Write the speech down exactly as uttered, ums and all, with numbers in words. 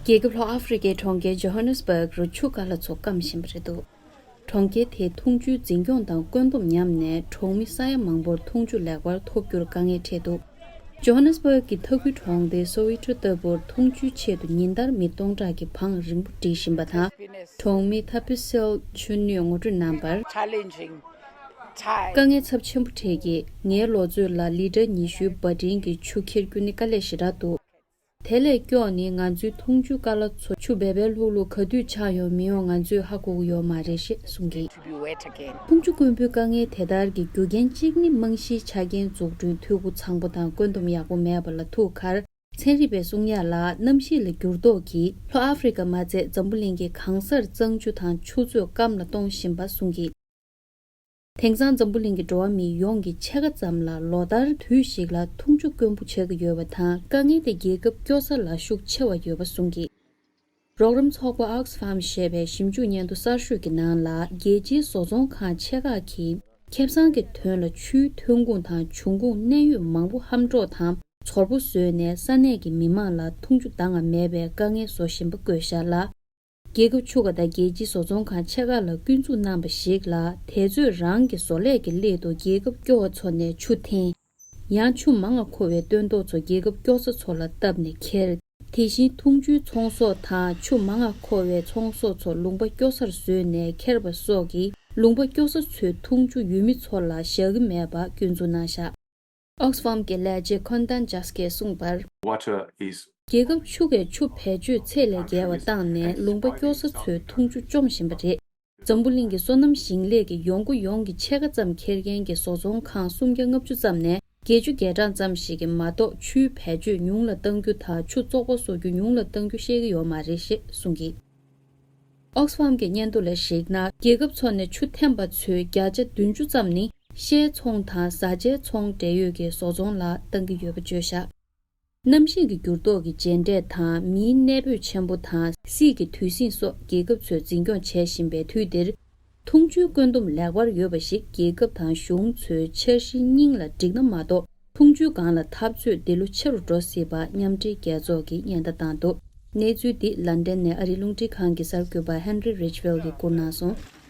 རྒྱལ་ཁབ་ལྷོ་ཨ་ཧྥེ་རི་ཀའི་གྲོང་ཁྱེར་ཇོ་ཧ་ནེ་སི་བྷག་རུ་ཆུ་ཀ་ལ་ཚོ་སྐམ་བཞིན་པ་རེད་འདུག་གྲོང་ཁྱེར་དེའི་འཐུང་ཆུའི་འཛིན་སྐྱོང་དང་བཀོད་འདོམས་ཉམས་ནས་གྲོང་མི་ས་ཡ་མང་པོར་འཐུང་ཆུ་ལེགས་པར་ཐོབ་རྒྱུར་དཀའ་ངལ་འཕྲད་འདུག་ཇོ་ཧ་ནེ་སི་བྷག་གི་མཐའ་ཁུལ་གྲོང་སྡེ་སོ་ཝི་ཊོ་ལྟ་བུར་འཐུང་ཆུའི་ཆེད་དུ་ཉིན་ལྟར་མི་སྟོང་ཕྲག་གིས་བང་རིམ་པོ་སྒྲིག་བཞིན་པ་དང་། གྲོང་མི་ཐ་པི་སེལ་ཆུ་ནུས་ངོ་སྤྲོད་གནང་བར། དཀའ་ངལ་ཚབས་ཆེན་པོ་འཕྲད་ཀྱིས། ངའི་ལོ་ཚོད་ལ་ལི་ཊར་ཉི་ཤུའི་འབའ་ཏིན་གྱི་ཆུ་འཁྱེར་རྒྱུ་ནི་དཀའ་ལས་ཞེ་དྲག་འདུག་དེ་ལས་སྐྱོ་ནི་ང་ཚོའི་འཐུང་ཆུ་ཀ་ལ་ཚོ་ཆུ་སྦེ་སྦེ་ལྷུག་ལྷུག་ག་དུས་ཆག་ཡོང་མི་ཡོང་ང་ཚོས་ཧ་གོ་གི་ཡོད་མ་རེད་ཞེས་གསུངས་ཀྱིས། འཐུང་ཆུ་དཀོན་པོའི་དཀའ་ངལ་དེ་ལྟར་གྱི་རྒྱུ་རྐྱེན་གཅིག་ནི་རྨང་གཞིའི་ཆ་རྐྱེན་འཛུགས་སྐྲུན་འཐུས་སྒོ་ཚང་པོ་དང་བཀོད་འདོམས་ཡག་པོ་མེད་པ་ལ་ཐུག་ཁར། ཚན་རིག་པས་གསུང་ཡག་ལ་གནམ་གཤིས་ལ་འགྱུར་ལྡོག་གིས་ལྷོ་ཨ་ཧྥེ་རི་ཀ་མ་ཚད་འཛམ་བུ་གླིང་གི་གང་སར་གཙང་ཆུ་དང་ཆུ་མཛོད་སྐམ་ལ་གཏོང་བཞིན་པ་གསུངས་ཀྱིས། དེང་སང་འཛམ་བུ་གླིང་གི་འགྲོ་བ་མི་ཡོངས་ཀྱི་ཕྱེད་ཀ་ཙམ་ལ་ལོ་ལྟར་དུས་ཤིག་ལ་འཐུང་ཆུ་དཀོན་པོ་ཆགས་ཀྱི་ཡོད་པ་དང་། དཀའ་ངལ་དེ་རྒྱལ་ཁབ་སྐྱོ་ས་ལ་ཤུགས་ཆེ་བ་ཡོད་པ་གསུངས་ཀྱིས། རོགས་རམ་ཚོགས་པ་Oxfam ཞེས་པའི་ཞིབ་འཇུག་སྙན་ཐོ་གསར་ཤོས་ཀྱི་ནང་ལ། རྒྱལ་སྤྱིའི་བཟོ་ཚོང་ཁང་ཆེ་ཁག་གིས་ཁེ་བཟང་གི་དོན་ལ་ཆུའི་ཐོན་ཁུངས་དང་འབྱུང་ཁུངས་གནད་ཡོད་མང་པོ་ཧམ་འཕྲོག་དང་ཚོར་པོ་བཟོས་ནས་ས་གནས་ཀྱི་མི་མང་ལ་འཐུང་ཆུ་འདང་ང་མེད་པའི་དཀའ་ངལ་བཟོ་བཞིན་པ་བཀོད་བཞག་ལ། རྒྱལ་ཁབ་ཆུ་ཁ་དང་རྒྱལ་སྤྱིའི་བཟོ་ཚོང་ཁང་ཆེ་ཁག་ལ་སྐྱོན་འཛུགས་གནང་བ་ཞིག་ལ། དེ་ཚོས་རང་གི་བཟོ་ལས་ཀྱི་སླད་དུ་རྒྱལ་ཁབ་སྐྱོ་བ་ཚོ་ནས་ཆུ་འཐེན། ཡང་ཆུ་མང་ང་མཁོ་བའི་སྟོན་ཐོག་ཚོ་རྒྱལ་ཁབ་སྐྱོ་ས་ཚོ་ལ་བཏབ་ནས་ཁྱེར། དེ་བཞིན་འཐུང་ཆུའི་ཚོང་ཟོག་དང་ཆུ་མང་ང་མཁོ་བའི་ཚོང་ཟོག་ཚོ་ལུང་པ་སྐྱོ་སར་བཟོས་ནས་ཁྱེར་བ་སོགས་ཀྱིས་ལུང་པ་སྐྱོ་ས་ཚོའི་འཐུང་ཆུ་ཡུལ་མི་ཚོ་ལ་བཞག་གི་མེད་པ་སྐྱོན་འཛུགས་གནང་བཞག Oxfam གྱི་ལས་བྱེད་Kondan Jaske གསུངས་པར། Water is རྒྱལ་ཁབ་ཆུ་ཁའི་ཆུ་བེད་སྤྱོད་ཚད་ལས་བརྒལ་བ་བཏང་ནས་ལུང་པ་སྐྱོ་ས་ཚོའི་འཐུང་ཆུ་བཅོམ་བཞིན་པ་རེད། འཛམ་བུ་གླིང་གི་སོ་ནམ་ཞིང་ལས་ཀྱི་ཡོང་སྒོ་ཡོངས་ཀྱི་ཕྱེད་ཀ་ཙམ་འཁྱེར་མཁན་གྱི་བཟོ་ཚོང་ཁང་སུམ་བརྒྱ་ལྔ་བཅུ་ཙམ་ནས་བརྒྱད་ཅུ་གྱ་གྲངས་ཙམ་ཞིག་གིས་མ་གཏོགས་ཆུའི་བེད་སྤྱོད་ཉུང་ལ་གཏང་རྒྱུ་དང་ཆུ་བཙོག་པ་བཟོ་རྒྱུ་ཉུང་ལ་གཏང་རྒྱུ་ཤེས་ཀྱི་ཡོད་མ་རེད་ཞེས་གསུངས་ཀྱིས། Oxfam གྱི་སྙན་ཐོ་ལ་གཞིགས་ན། རྒྱལ་ཁབ་ཚོ་ནས་ཆུ་འཐེན་པ་ཚོའི་བརྒྱ་ཆ་བདུན་ཅུ་ཙམ་ནི་ཤའི་ཚོང་དང་བཟའ་བཅའི་ཚོང་འབྲེལ་ཡོད་ཀྱི་བཟོ་ཚོང་ལ་གཏང་གི་ཡོད་པ་བརྗོད་བཞག་གནམ་གཤིས་ཀྱི་འགྱུར་ལྡོག་གི་རྗེས་འབྲས་དང་མིའི་གནས་སྤོས་ཆེན་པོ་དང་སྲིད་ཀྱི་དུས་ཟིང་སོགས་རྒྱལ་ཁབ་ཚོས་འཛིན་སྐྱོང་བྱེད་བཞིན་པའི་དུས་འདིར། འཐུང་ཆུའི་བཀོད་འདོམས་ལེགས་པར་ཡོད་པ་ཞིག་རྒྱལ་ཁབ་དང་གཞུང་ཚོའི་འཆར་གཞིའི་སྙིང་ལ་འགྲིག་ན་མ་གཏོགས། འཐུང་ཆུའི་སྒང་ལ་འཐབ་རྩོད་འདི་ལོ་ཆེ་རུ་འགྲོ་སྲིད་པ་མཉམ་འབྲེལ་རྒྱལ་ཚོགས་ཀྱིས་སྙན་ཐོ་བཏང་འདུག་གནས་ཚུལ་འདི་ལན་ཌན་ནས་ཨ་རིའི་རླུང་འཕྲིན་ཁང་གི་གསར་འགོད་པ་Henry Ridgwell གིས་བསྐུར་གནང་སོང་།